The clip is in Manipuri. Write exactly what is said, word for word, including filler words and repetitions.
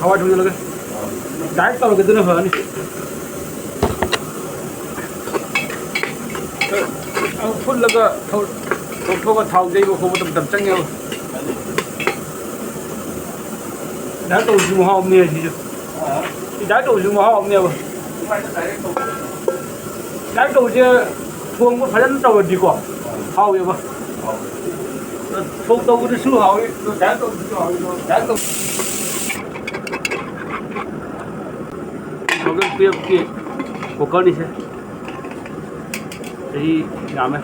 ꯍꯋꯥꯏ ꯊꯣꯡꯖꯤꯜꯂꯒꯦ꯫ ꯗꯥꯏꯔꯦꯛ ꯇꯧꯔꯒꯦ, ꯑꯗꯨꯅ ꯐꯔꯅꯤ꯫ ꯐꯨꯠꯂꯒ ꯊꯧ-, ꯂꯧꯊꯣꯛꯑꯒ ꯊꯥꯎ ꯌꯩꯕ ꯈꯣꯠꯄꯗ ꯃꯇꯝ ꯆꯪꯉꯦꯕ꯫ ꯗꯥꯏꯔꯦꯛ ꯇꯧꯕꯁꯨ ꯃꯍꯥꯎ ꯑꯃꯅꯦ ꯁꯤꯁꯨ꯫ ꯁꯤ ꯗꯥꯏꯔꯦꯛ ꯇꯧꯕꯁꯨ ꯃꯍꯥꯎ ꯑꯃꯅꯦꯕ꯫ ꯗꯥꯏꯔꯦꯛ ꯇꯧꯕꯁꯦ ꯊꯣꯡꯕ ꯐꯖꯅ ꯇꯧꯔꯗꯤꯀꯣ, ꯍꯥꯎꯋꯦꯕ꯫ ꯊꯣꯡ ꯇꯧꯕꯗꯁꯨ ꯍꯥꯎꯋꯤ, ꯗꯥꯏꯔꯦꯛ ꯇꯧꯕꯗꯁꯨ ꯍꯥꯎꯋꯤ, ꯗꯥꯏꯔꯦꯛ ꯇꯧ-, ꯇꯨ ꯊꯥꯎꯖꯟ ꯇꯨꯌꯦꯜꯐꯀꯤ ꯀꯨꯀꯔꯅꯤꯁꯦ꯫ ꯆꯍꯤ ꯌꯥꯝꯃꯦ꯫